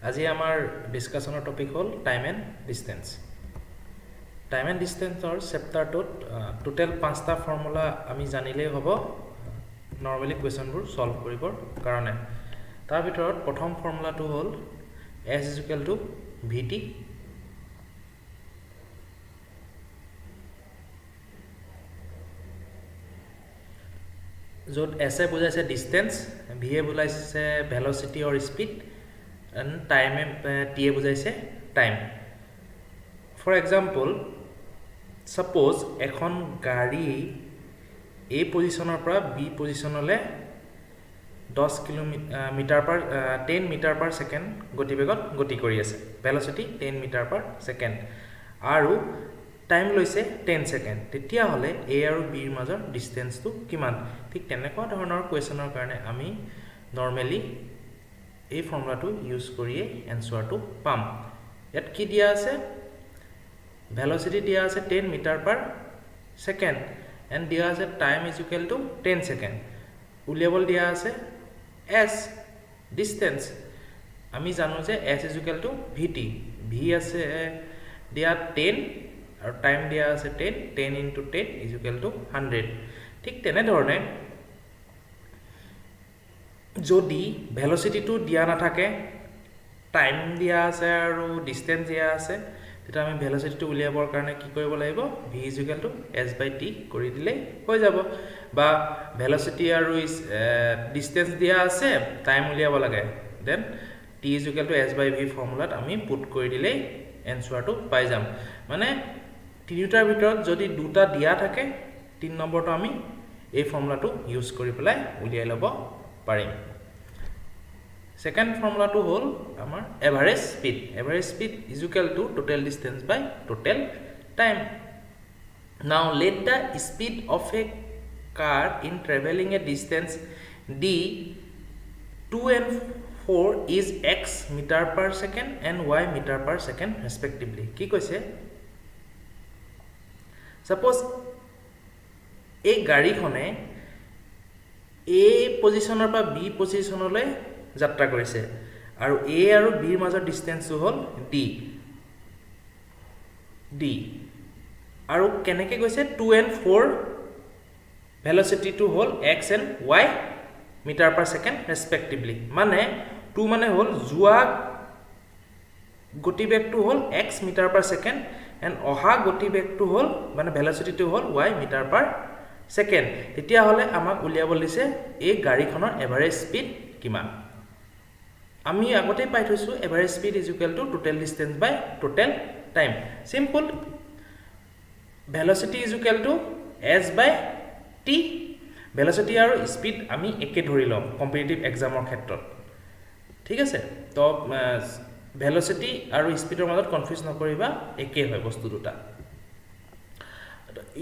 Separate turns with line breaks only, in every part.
আজি আমাৰ ডিছকাশ্যনৰ টপিক হ'ল time and distance. Time and ডিষ্টেঞ্চৰ চেপ্টাৰটোত টোটেল পাঁচটা ফৰ্মুলা আমি জানিলেই হ'ব নৰ্মেলি কুৱেশ্যনবোৰ ছল্ভ কৰিবৰ কাৰণে। তাৰ ভিতৰত প্ৰথম ফৰ্মুলাটো হ'ল S is equal to V T। য'ত এছে বুজাইছে ডিষ্টেঞ্চ, ভিয়ে বুজাইছে ভেলচিটি অৰ স্পীড এণ্ড টাইমে, টিয়ে বুজাইছে টাইম। ফৰ এক্সাম্পল, ছাপ'জ এখন গাড়ী এ পজিশ্যনৰ পৰা বি পজিশ্যনলৈ 10 kilometer per 10 meter per second গতিবেগত গতি কৰি আছে, velocity 10 meter per second, আৰু টাইম লৈছে 10 ছেকেণ্ড। তেতিয়াহ'লে এ আৰু বিৰ মাজৰ ডিষ্টেঞ্চটো কিমান? ঠিক তেনেকুৱা ধৰণৰ কুৱেশ্যনৰ কাৰণে আমি নৰ্মেলি এই ফৰ্মুলাটো ইউজ কৰিয়ে এনচাৰটো পাম। ইয়াত কি দিয়া আছে? ভেলচিটি দিয়া আছে 10 meter per second and দিয়া আছে time is equal to 10 second। উলিয়াবলৈ দিয়া আছে এছ, ডিষ্টেঞ্চ। আমি জানো যে S is equal to V T। V আছে দিয়া 10 আৰু টাইম দিয়া আছে 10। 10 into 10 is equal to 100। ঠিক তেনেধৰণে যদি ভেলচিটিটো দিয়া নাথাকে, টাইম দিয়া আছে আৰু ডিষ্টেঞ্চ দিয়া আছে, তেতিয়া আমি ভেলচিটিটো উলিয়াবৰ কাৰণে কি কৰিব লাগিব? V is equal to S by T কৰি দিলেই হৈ যাব। বা ভেলচিটি আৰু ডিষ্টেঞ্চ দিয়া আছে, টাইম উলিয়াব লাগে, then T is equal to S by V ফৰ্মুলাত আমি পুট কৰি দিলেই এনচাৰটো পাই যাম। মানে তিনিওটাৰ ভিতৰত যদি দুটা দিয়া থাকে, তিনি নম্বৰটো আমি এই ফৰ্মুলাটো ইউজ কৰি পেলাই উলিয়াই ল'ব পাৰিম। ছেকেণ্ড ফৰ্মুলাটো হ'ল আমাৰ average speed। Average speed is equal to total distance by total time। Now let the speed of a car in travelling a distance d 2 and 4 is x meter per second and y meter per second respectively। কি কৈছে? Suppose এই গাড়ীখনে এ পজিশ্যনৰ পৰা B পজিশ্যনলৈ যাত্ৰা কৰিছে আৰু এ আৰু বিৰ মাজৰ ডিষ্টেঞ্চটো হ'ল ডি। ডি আৰু কেনেকৈ গৈছে? টু এণ্ড ফ'ৰ ভেলচিটিটো হ'ল x and y meter per second respectively। মানে টু মানে হ'ল যোৱা গতিবেগটো হ'ল x meter per second and অহা গতিবেগটো হ'ল, মানে ভেলচিটিটো হ'ল ৱাই মিটাৰ পাৰ ছেকেণ্ড। তেতিয়াহ'লে আমাক উলিয়াব দিছে এই গাড়ীখনৰ এভাৰেজ স্পীড কিমান। আমি আগতেই পাই থৈছোঁ, average speed is equal to total distance by total time। Simple, velocity is equal to S by T। Velocity আৰু স্পীড আমি একে ধৰি লওঁ কম্পিটিটিভ এক্সামৰ ক্ষেত্ৰত, ঠিক আছে? তো ভেলচিটি আৰু স্পীডৰ মাজত কনফিউজ নকৰিবা, একে হয় বস্তু দুটা।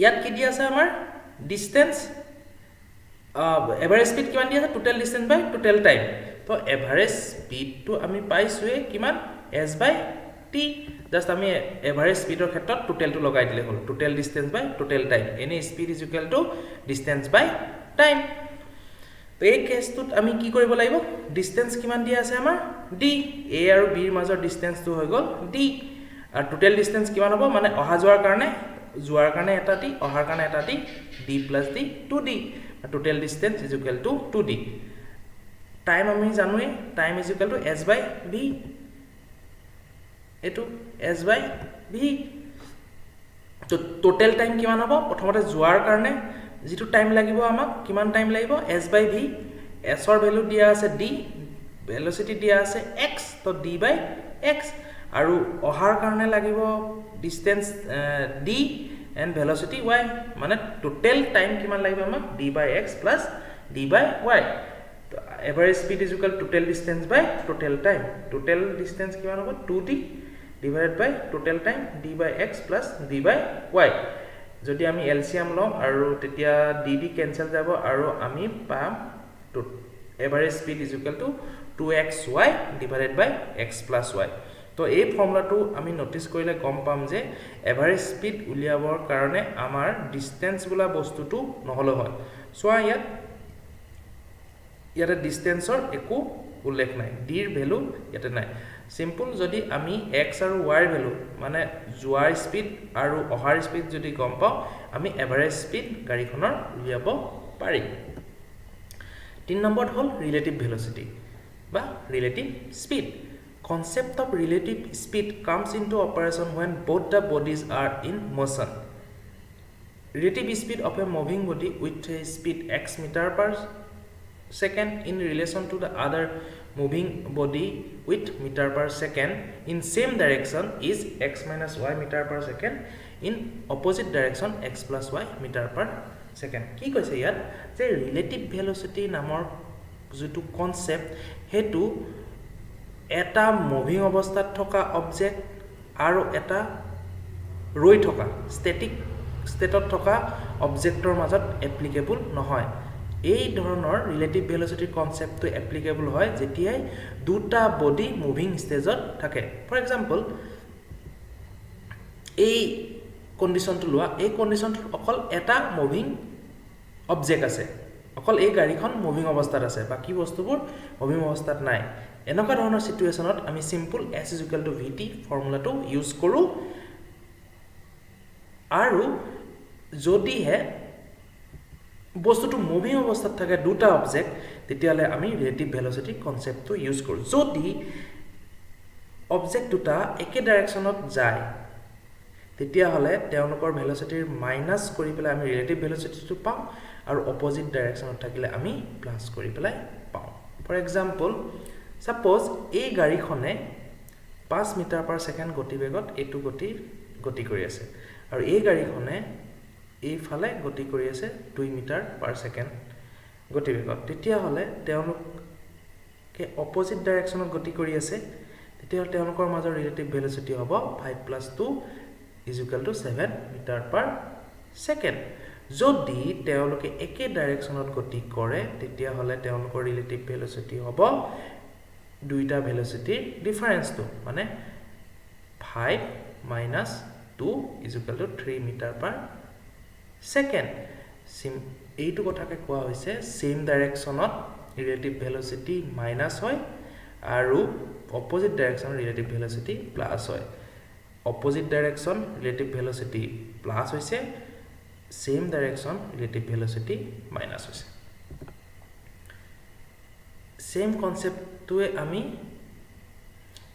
ইয়াত কি দি আছে? আমাৰ ডিষ্টেঞ্চ, এভাৰেজ স্পীড কিমান দি আছে? Total distance by total time। তো এভাৰেজ স্পীডটো আমি পাইছোঁৱেই কিমান? S by T. জাষ্ট আমি এভাৰেজ স্পীডৰ ক্ষেত্ৰত টোটেলটো লগাই দিলে হ'ল, total distance by total time। এনেই speed is equal to distance by time। তো এই কেছটোত আমি কি কৰিব লাগিব? ডিষ্টেঞ্চ কিমান দিয়া আছে আমাৰ? ডি। এ আৰু বিৰ মাজৰ ডিষ্টেঞ্চটো হৈ গ'ল ডি। আৰু টোটেল ডিষ্টেঞ্চ কিমান হ'ব? মানে অহা যোৱাৰ কাৰণে, যোৱাৰ কাৰণে এটা ডি, অহাৰ কাৰণে এটা d, d plus d, 2d। Total distance is equal to 2d। Time আমি জানোৱেই, time is equal to S by V। এইটো এছ বাই ভি। তো টোটেল টাইম কিমান হ'ব? প্ৰথমতে যোৱাৰ কাৰণে যিটো টাইম লাগিব আমাক, কিমান টাইম লাগিব? এছ বাই ভি। এছৰ ভেলু দিয়া আছে ডি, ভেলচিটি দিয়া আছে এক্স, তো ডি বাই এক্স। আৰু অহাৰ কাৰণে লাগিব distance d and velocity y। মানে টোটেল টাইম কিমান লাগিব আমাক? D by x plus d by y। Average speed is equal total distance by total time। Total distance কিমান হ'ব? 2d divided by total time, d by x plus d by y। যদি আমি L C M লওঁ আৰু তেতিয়া D D cancel যাব আৰু আমি পাম average speed is equal to 2 x y divided by x plus y। তো এই ফৰ্মুলাটো আমি ন'টিছ কৰিলে গম পাম যে এভাৰেজ স্পীড উলিয়াবৰ কাৰণে আমাৰ ডিষ্টেঞ্চ বোলা বস্তুটো নহ'লেও হয়। চোৱা, ইয়াতে ডিষ্টেঞ্চৰ একো উল্লেখ নাই, ডিৰ ভেলু ইয়াতে নাই। চিম্পুল, যদি আমি এক্স আৰু ৱাইৰ ভেলু, মানে যোৱাৰ স্পীড আৰু অহাৰ স্পীড যদি গম পাওঁ, আমি এভাৰেজ স্পীড গাড়ীখনৰ উলিয়াব পাৰিম। তিনি নম্বৰত হ'ল ৰিলেটিভ ভেলচিটি বা relative speed. Concept of relative speed comes into operation when both the bodies are in motion. Relative speed of a moving body with a speed x meter per second in relation to the other moving body with meter per second in same direction is x minus y meter per second, in opposite direction x plus y meter per second. কি কৈছে ইয়াত যে relative velocity নামৰ যিটো concept, সেইটো এটা moving অৱস্থাত থকা অবজেক্ট আৰু এটা ৰৈ থকা, ষ্টেটিক ষ্টেটত থকা অবজেক্টৰ মাজত এপ্লিকেবল নহয়। এই ধৰণৰ ৰিলেটিভ ভেলচিটিৰ কনচেপ্টটো এপ্লিকেবল হয় যেতিয়াই দুটা বডি মুভিং ষ্টেজত থাকে। ফৰ এক্সাম্পল, এই কণ্ডিশ্যনটো লোৱা। এই কণ্ডিশ্যনটোত অকল এটা মুভিং অবজেক্ট আছে, অকল এই গাড়ীখন মুভিং অৱস্থাত আছে, বাকী বস্তুবোৰ মুভিং অৱস্থাত নাই। এনেকুৱা ধৰণৰ চিটুৱেশ্যনত আমি simple s is equal to v t ফৰ্মুলাটো use কৰোঁ। আৰু যদিহে বস্তুটো মুভিং অৱস্থাত থাকে, দুটা অবজেক্ট, তেতিয়াহ'লে আমি ৰিলেটিভ ভেলচিটি কনচেপ্টটো ইউজ কৰোঁ। যদি অবজেক্ট দুটা একে ডাইৰেকশ্যনত যায়, তেতিয়াহ'লে তেওঁলোকৰ ভেলচিটিৰ মাইনাছ কৰি পেলাই আমি ৰিলেটিভ ভেলচিটিটো পাওঁ আৰু অপজিট ডাইৰেকশ্যনত থাকিলে আমি প্লাছ কৰি পেলাই পাওঁ। ফৰ এক্সাম্পল, ছাপ'জ এই গাড়ীখনে 5 মিটাৰ পাৰ ছেকেণ্ড গতিবেগত এইটো গতি কৰি আছে আৰু এই গাড়ীখনে এইফালে গতি কৰি আছে 2 মিটাৰ পাৰ ছেকেণ্ড গতিবেগত। তেতিয়াহ'লে তেওঁলোকে অপজিট ডাইৰেকশ্যনত গতি কৰি আছে। তেতিয়াহ'লে তেওঁলোকৰ মাজৰ ৰিলেটিভ ভেলচিটি হ'ব 5 plus 2 is equal to 7 meter per second. যদি তেওঁলোকে একে ডাইৰেকশ্যনত গতি কৰে, তেতিয়াহ'লে তেওঁলোকৰ ৰিলেটিভ ভেলচিটি হ'ব দুইটা ভেলচিটিৰ ডিফাৰেঞ্চটো, মানে 5 minus 2 is equal to 3 meter per second. এইটো কথাকে কোৱা হৈছে, ছেইম ডাইৰেকশ্যনত ৰিলেটিভ ভেলচিটি মাইনাছ হয় আৰু অপজিট ডাইৰেকশ্যনত ৰিলেটিভ ভেলচিটি প্লাছ হয়। Opposite direction relative velocity plus হৈছে, same direction relative velocity minus হৈছে। ছেইম কনচেপ্টটোৱে আমি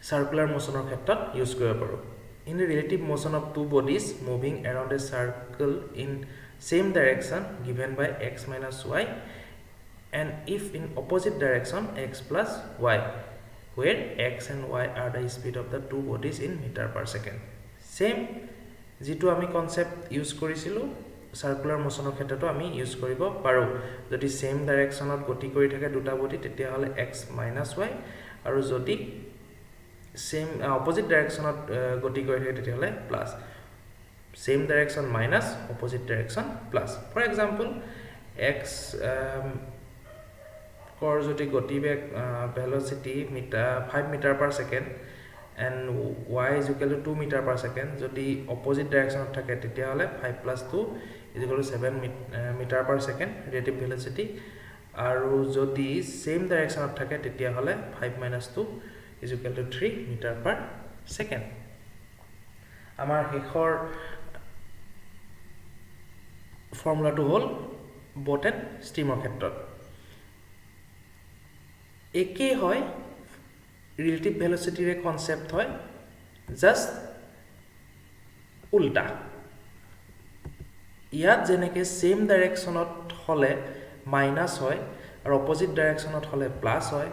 চাৰ্কুলাৰ মোশ্যনৰ ক্ষেত্ৰত ইউজ কৰিব পাৰোঁ। In the relative motion of two bodies moving around a circle in same direction given by x minus y and if in opposite direction x plus y, where x and y are the speed of the two bodies in meter per second. Same যিটো আমি concept use কৰিছিলোঁ, circular মোশ্যনৰ ক্ষেত্ৰতো আমি use কৰিব পাৰোঁ। যদি same ডাইৰেকশ্যনত গতি কৰি থাকে দুটা বডি, তেতিয়াহ'লে এক্স মাইনাছ ৱাই আৰু যদি ছেইম অপজিট ডাইৰেকশ্যনত গতি কৰি থাকে, তেতিয়াহ'লে plus. Same direction minus, opposite direction plus. For example, x কৰ যদি গতিবেগ velocity meter 5 meter per second and y is equal to 2 meter per second, যদি অপজিট ডাইৰেকশ্যনত থাকে, তেতিয়াহ'লে 5 plus 2 is equal to 7 meter per second relative velocity আৰু যদি same ডাইৰেকশ্যনত থাকে, তেতিয়াহ'লে 5 minus 2 is equal to 3 meter per second. আমাৰ শেষৰ ফৰ্মুলাটো হ'ল বট এণ্ড ষ্ট্ৰীমৰ ক্ষেত্ৰত একেই হয়, ৰিলেটিভ ভেলচিটিৰে কনচেপ্ট হয়, জাষ্ট উল্টা। ইয়াত যেনেকৈ ছেইম ডাইৰেকশ্যনত হ'লে মাইনাছ হয় আৰু অপজিট ডাইৰেকশ্যনত হ'লে প্লাছ হয়,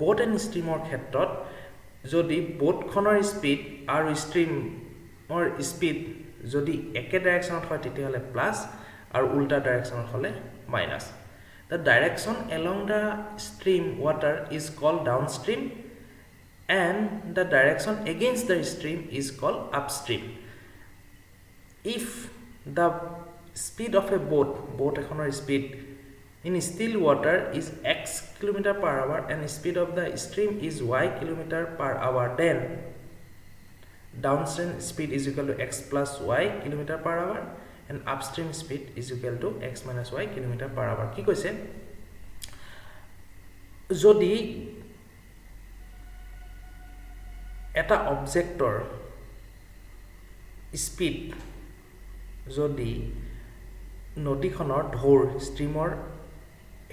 ব'ট এণ্ড ষ্ট্ৰীমৰ ক্ষেত্ৰত যদি ব'টখনৰ স্পীড আৰু ষ্ট্ৰীমৰ স্পীড যদি একে ডাইৰেকশ্যনত হয়, তেতিয়াহ'লে প্লাছ আৰু উল্টা ডাইৰেকশ্যনত হ'লে minus. The direction along the stream water is called down stream and the direction against the stream is called upstream. If the speed of a boat, boat এখনৰ speed in still water is x kilometer per hour and speed of the stream is y kilometer per hour, then downstream speed is equal to x plus y kilometer per hour and upstream speed is equal to x minus y kilometer per hour. কি কৈছে? যদি এটা অবজেক্টৰ speed যদি নদীখনৰ ঢৌৰ, ষ্ট্ৰীমৰ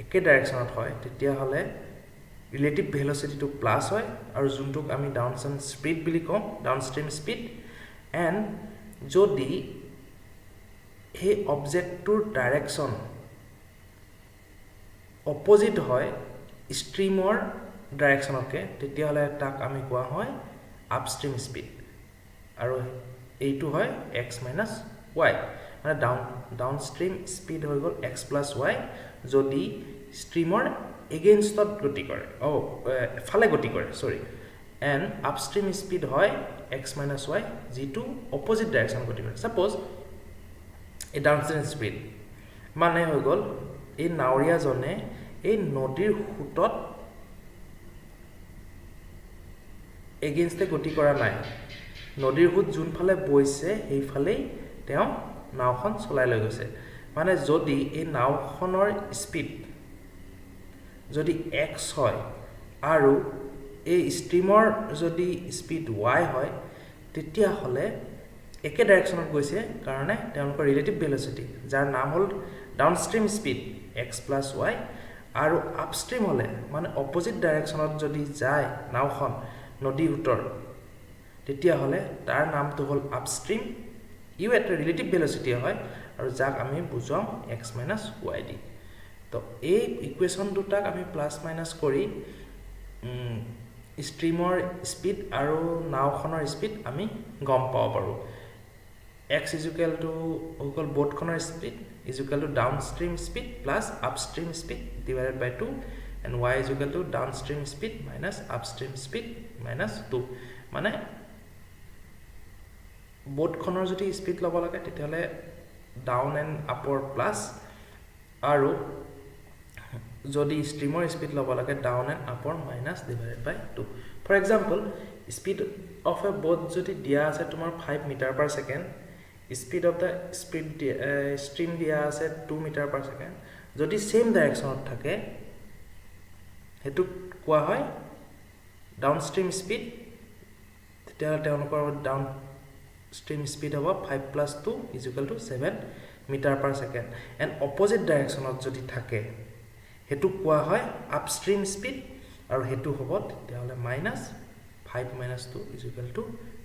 একে ডাইৰেকশ্যনত হয়, তেতিয়াহ'লে ৰিলেটিভ ভেলচিটিটো প্লাছ হয় আৰু যোনটোক আমি ডাউন স্পীড বুলি কওঁ, ডাউন ষ্ট্ৰীম স্পীড। এণ্ড যদি সেই অবজেক্টটোৰ ডাইৰেকশ্যন অপজিট হয় ষ্ট্ৰীমৰ ডাইৰেকশ্যনতকৈ, তেতিয়াহ'লে তাক আমি কোৱা হয় আপষ্ট্ৰীম স্পীড আৰু এইটো হয় এক্স মাইনাছ ৱাই। মানে ডাউন ষ্ট্ৰীম স্পীড হৈ গ'ল এক্স প্লাছ ৱাই যদি ষ্ট্ৰীমৰ এগেইনষ্টত গতি কৰে, অ' ফালে গতি কৰে, চৰি, এণ্ড আপষ্ট্ৰীম স্পীড হয় এক্স মাইনাছ ৱাই যিটো অপজিট ডাইৰেকশ্যন গতি কৰে। ছাপ'জ এই ডাউন ষ্ট্ৰীম স্পীড মানে হৈ গ'ল এই নাৱৰীয়াজনে এই নদীৰ সোঁতত এগেইনষ্টে গতি কৰা নাই, নদীৰ সোঁত যোনফালে বৈছে সেইফালেই তেওঁ নাওখন চলাই লৈ গৈছে। মানে যদি এই নাওখনৰ স্পীড যদি এক্স হয় আৰু এই ষ্ট্ৰীমৰ যদি স্পীড ৱাই হয়, তেতিয়াহ'লে একে ডাইৰেকশ্যনত গৈছে কাৰণে তেওঁলোকৰ ৰিলেটিভ ভেলচিটি, যাৰ নাম হ'ল downstream speed, x plus y, আৰু আপষ্ট্ৰীম হ'লে, মানে অপজিট ডাইৰেকশ্যনত যদি যায় নাওখন নদী সোঁতৰ, তেতিয়াহ'লে তাৰ নামটো হ'ল আপষ্ট্ৰীম। ইও এটা ৰিলেটিভ ভেলচিটি হয় আৰু যাক আমি বুজাওঁ এক্স মাইনাছ ৱাই দি। তো এই ইকুৱেশ্যন দুটাক আমি প্লাছ মাইনাছ কৰি ষ্ট্ৰীমৰ স্পীড আৰু নাওখনৰ স্পীড আমি গম পাব পাৰোঁ। এক্স ইজুকেল টু হৈ গ'ল ব'টখনৰ speed is equal to downstream speed plus upstream speed divided by 2, and y is equal to downstream speed minus upstream speed minus 2। মানে ব'টখনৰ যদি স্পীড ল'ব লাগে, তেতিয়াহ'লে ডাউন এণ্ড আপৰ প্লাছ আৰু যদি ষ্ট্ৰীমৰ স্পীড ল'ব লাগে, down and up minus divided by 2। For example, speed of a boat যদি দিয়া আছে তোমাৰ 5 meter per second, speed of the speed stream দিয়া আছে 2 মিটাৰ পাৰ ছেকেণ্ড, যদি ছেইম ডাইৰেকশ্যনত থাকে, সেইটোক কোৱা হয় ডাউন ষ্ট্ৰীম স্পীড। তেতিয়াহ'লে তেওঁলোকৰ ডাউন ষ্ট্ৰীম স্পীড হ'ব 5 plus 2 is equal to 7 meter per second, and opposite ডাইৰেকশ্যনত যদি থাকে, সেইটোক কোৱা হয় আপষ্ট্ৰীম স্পীড আৰু সেইটো হ'ব তেতিয়াহ'লে minus 5 minus 2 is equal to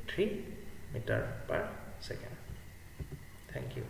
3 meter per second. Thank you.